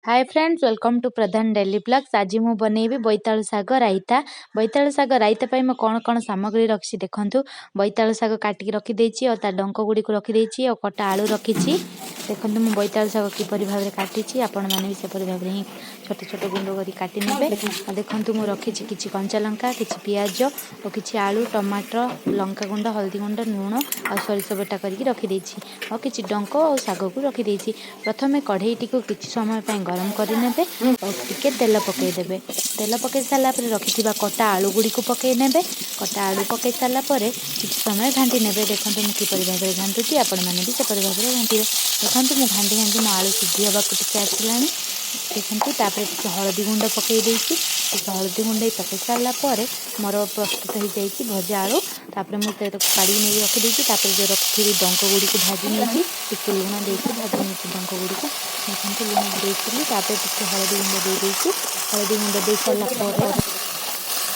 Hi friends, welcome to Pradhan daily vlogs. ଆଜି ମୁଁ ବନେଇବି ବୋଇତାଳୁ ଶାଗ ରାଇତା। ବୋଇତାଳୁ ଶାଗ ରାଇତା ପାଇଁ ମୁଁ କ'ଣ କ'ଣ ସାମଗ୍ରୀ ରଖିଛି ଦେଖନ୍ତୁ। ବୋଇତାଳୁ ଶାଗ କାଟିକି ରଖିଦେଇଛି ଆଉ ତା ଡଙ୍କ ଗୁଡ଼ିକୁ ରଖିଦେଇଛି ଆଉ କଟା ଆଳୁ ରଖିଛି। ଦେଖନ୍ତୁ, ମୁଁ ବୋଇତାଳୁ ଶାଗ କିପରି ଭାବରେ କାଟିଛି, ଆପଣମାନେ ବି ସେପରି ଭାବରେ ହିଁ ଛୋଟ ଛୋଟ ଗୁଣ୍ଡ କରି କାଟି ନେବେ। ଆଉ ଦେଖନ୍ତୁ, ମୁଁ ରଖିଛି କିଛି କଞ୍ଚା ଲଙ୍କା, କିଛି ପିଆଜ ଓ କିଛି ଆଳୁ, ଟମାଟର, ଲଙ୍କା ଗୁଣ୍ଡ, ହଳଦୀ ଗୁଣ୍ଡ, ଲୁଣ ଆଉ ସୋରିଷ ବଟା କରିକି ରଖିଦେଇଛି ଆଉ କିଛି ଡଙ୍କ ଆଉ ଶାଗକୁ ରଖିଦେଇଛି। ପ୍ରଥମେ କଢ଼େଇଟିକୁ କିଛି ସମୟ ପାଇଁ ଗରମ କରିନେବେ ଆଉ ଟିକେ ତେଲ ପକାଇଦେବେ। ତେଲ ପକାଇ ସାରିଲା ପରେ ରଖିଥିବା କଟା ଆଳୁ ଗୁଡ଼ିକୁ ପକାଇ ନେବେ। କଟା ଆଳୁ ପକାଇ ସାରିଲା ପରେ କିଛି ସମୟ ଘାଣ୍ଟି ନେବେ। ଦେଖନ୍ତୁ, ମୁଁ କିପରି ଭାବରେ ଘାଣ୍ଟୁଛି, ଆପଣମାନେ ବି ସେପରି ଭାବରେ ଘାଣ୍ଟିବେ। ଦେଖନ୍ତୁ, ମୁଁ ଘାଣ୍ଟି ଘାଣ୍ଟି ମୋ ଆଳୁ ସିଝି ହେବାକୁ ଟିକେ ଆସିଲାଣି। ଦେଖନ୍ତୁ, ତାପରେ ଟିକେ ହଳଦୀ ଗୁଣ୍ଡ ପକାଇ ଦେଇଛି। ଟିକେ ହଳଦୀ ଗୁଣ୍ଡ ପକାଇ ସାରିଲା ପରେ ମୋର ପ୍ରସ୍ତୁତ ହେଇଯାଇଛି ଭଜା ଆଳୁ। ତାପରେ ମୁଁ ତାକୁ କାଢ଼ିକି ନେଇକି ରଖିଦେଇଛି। ତାପରେ ଯେଉଁ ରଖିଥିବି ଡଙ୍କ ଗୁଡ଼ିକୁ ଭାଜି ନେଇଛି। ଟିକେ ଲୁଣ ଦେଇକି ଭାଜି ନେଇଛି ଡଙ୍କ ଗୁଡ଼ିକୁ। ଦେଖନ୍ତୁ, ଲୁଣ ଦେଇଥିଲି, ତାପରେ ଟିକେ ହଳଦୀ ଗୁଣ୍ଡ ଦେଇଦେଇଛି। ହଳଦୀ ଗୁଣ୍ଡ ଦେଇ ସାରିଲା ପରେ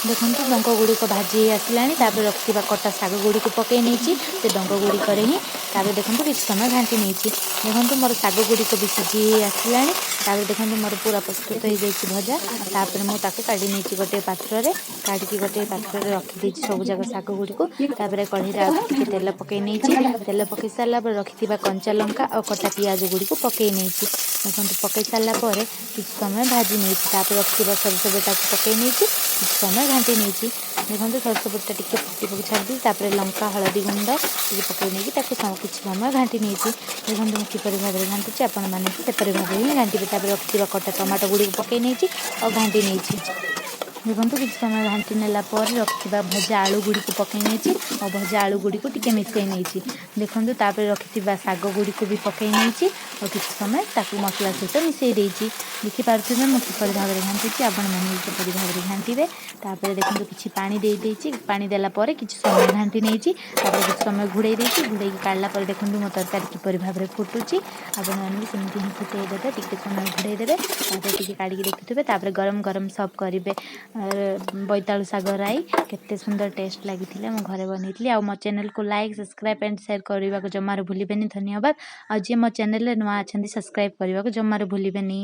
ଦେଖନ୍ତୁ, ଡଙ୍କ ଗୁଡ଼ିକ ଭାଜି ହେଇ ଆସିଲାଣି। ତାପରେ ରଖିଥିବା କଟା ଶାଗ ଗୁଡ଼ିକୁ ପକାଇ ନେଇଛି ସେ ଡଙ୍କ ଗୁଡ଼ିକରେ ହିଁ। ତାପରେ ଦେଖନ୍ତୁ, କିଛି ସମୟ ଘାଣ୍ଟି ନେଇଛି। ଦେଖନ୍ତୁ, ମୋର ଶାଗ ଗୁଡ଼ିକ ବି ସିଝି ହେଇ ଆସିଲାଣି। ତାପରେ ଦେଖନ୍ତୁ, ମୋର ପୁରା ପ୍ରସ୍ତୁତ ହେଇଯାଇଛି ଭଜା। ତାପରେ ମୁଁ ତାକୁ କାଢ଼ି ନେଇଛି ଗୋଟିଏ ପାତ୍ରରେ। କାଢ଼ିକି ଗୋଟିଏ ପାତ୍ରରେ ରଖିଦେଇଛି ସବୁଯାକ ଶାଗ ଗୁଡ଼ିକୁ। ତାପରେ କଢ଼େଇରେ ଆଉ ଟିକେ ତେଲ ପକାଇ ନେଇଛି। ତେଲ ପକାଇ ସାରିଲା ପରେ ରଖିଥିବା କଞ୍ଚା ଲଙ୍କା ଆଉ କଟା ପିଆଜ ଗୁଡ଼ିକୁ ପକାଇ ନେଇଛି। ଦେଖନ୍ତୁ, ପକାଇ ସାରିଲା ପରେ କିଛି ସମୟ ଭାଜି ନେଇଛି। ତାପରେ ରଖିଥିବା ସୋରିଷ ବଟାକୁ ପକାଇ ନେଇଛି, କିଛି ସମୟ ଘାଣ୍ଟି ନେଇଛି। ଦେଖନ୍ତୁ, ସୋରିଷ ବଟା ଟିକେ ଫୁଟିବାକୁ ଛାଡ଼ିଦେଇଛି। ତାପରେ ଲଙ୍କା, ହଳଦୀ ଗୁଣ୍ଡ ଟିକେ ପକାଇ ନେଇକି ତାକୁ କିଛି ସମୟ ଘାଣ୍ଟି ନେଇଛି। ଦେଖନ୍ତୁ, ମୁଁ କିପରି ଭାବରେ ଘାଣ୍ଟୁଛି, ଆପଣମାନେ ବି ସେପରି ଭାବରେ ହିଁ ଘାଣ୍ଟିବେ। ତାପରେ ରଖିଥିବା କଟା ଟମାଟୋ ଗୁଡ଼ିକୁ ପକାଇ ନେଇଛି ଆଉ ଘାଣ୍ଟି ନେଇଛି। ଦେଖନ୍ତୁ, କିଛି ସମୟ ଘାଣ୍ଟି ନେଲା ପରେ ରଖିଥିବା ଭଜା ଆଳୁ ଗୁଡ଼ିକୁ ପକାଇ ନେଇଛି ଆଉ ଭଜା ଆଳୁ ଗୁଡ଼ିକୁ ଟିକେ ମିଶାଇ ନେଇଛି। ଦେଖନ୍ତୁ, ତାପରେ ରଖିଥିବା ଶାଗ ଗୁଡ଼ିକୁ ବି ପକାଇ ନେଇଛି ଆଉ କିଛି ସମୟ ତାକୁ ମସଲା ସହିତ ମିଶାଇ ଦେଇଛି। ଦେଖିପାରୁଥିବେ ମୁଁ କିପରି ଭାବରେ ଘାଣ୍ଟୁଛି, ଆପଣମାନେ ବି ସେପରି ଭାବରେ ଘାଣ୍ଟିବେ। ତାପରେ ଦେଖନ୍ତୁ, କିଛି ପାଣି ଦେଇ ଦେଇଛି। ପାଣି ଦେଲା ପରେ କିଛି ସମୟ ଘାଣ୍ଟି ନେଇଛି। ତାପରେ କିଛି ସମୟ ଘୋଡ଼େଇ ଦେଇଛି। ଘୋଡ଼େଇକି କାଢ଼ିଲା ପରେ ଦେଖନ୍ତୁ, ମୋ ତରକାରୀ କିପରି ଭାବରେ ଫୁଟୁଛି। ଆପଣମାନେ ବି ସେମିତି ହିଁ ଫୁଟେଇ ଦେବେ, ଟିକେ ସମୟ ଘୋଡ଼େଇ ଦେବେ, ତାପରେ ଟିକେ କାଢ଼ିକି ଦେଖୁଥିବେ। ତାପରେ ଗରମ ଗରମ ସର୍ଭ କରିବେ ବୋଇତାଳୁ ଶାଗ ରାଇ। କେତେ ସୁନ୍ଦର ଟେଷ୍ଟ ଲାଗିଥିଲା, ମୁଁ ଘରେ ବନେଇଥିଲି। ଆଉ ମୋ ଚ୍ୟାନେଲକୁ ଲାଇକ୍, ସବସ୍କ୍ରାଇବ୍ ଆଣ୍ଡ ସେୟାର କରିବାକୁ ଜମାରୁ ଭୁଲିବେନି। ଧନ୍ୟବାଦ। ଆଉ ଯିଏ ମୋ ଚ୍ୟାନେଲରେ ନୂଆ ଅଛନ୍ତି, ସବସ୍କ୍ରାଇବ୍ କରିବାକୁ ଜମାରୁ ଭୁଲିବେନି।